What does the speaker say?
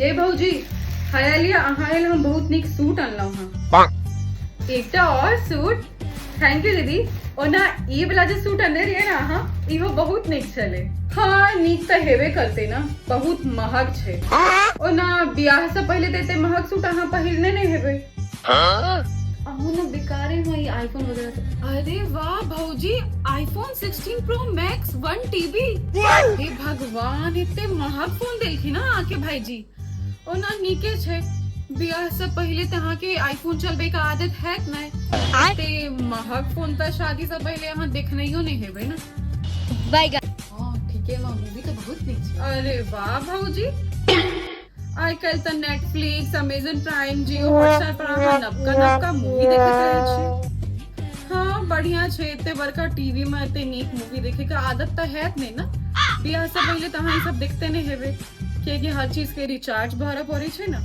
ये भौजी हया लिया, अहाँ लेल हम बहुत नीक सूट अनलहुँ हँ। एकटा और सूट? Thank you दीदी। ओना ई वाला जे सूट अनने रहियै ने अहाँ, इहो बहुत नीक छलै। हाँ, नीक तऽ हेबे करतै ने, बहुत महग छै। ओना बियाह से पहिले तऽ एते महग सूट अहाँ पहिरने नहि हेबै। अहूँ ने बेकारे हो ई आईफोन वगैरह सब। अरे वाह भौजी, आईफोन 16 प्रो मैक्स 1 टीबी। हे भगवान, एते महग फोन देलखिन हँ अहाँके भाईजी। ओना नीके छै, बियाह से पहिले तऽ अहाँके आईफोन चलबै के आदत हैत नहि। एते महग फोन तऽ शादी से पहिले अहाँ देखनैयो नहि हेबै ने। बैगन। हाँ, ठीके में मूवी तऽ बहुत नीक छै। अरे वाह भौजी, आइ काल्हि तऽ Netflix, Amazon Prime, Jio Hotstar पर अहाँ नबका नबका मूवी देखैत रहै छी। हाँ, बढ़िया छै, एते बड़का टीवी में एते नीक मूवी देखे के आदत तऽ हैत नहि ने। बियाह से पहिले तऽ अहाँ ई सब देखते नहि हेबै, कियाकि हर चीज के रिचार्ज भरऽ पड़ै छै ने।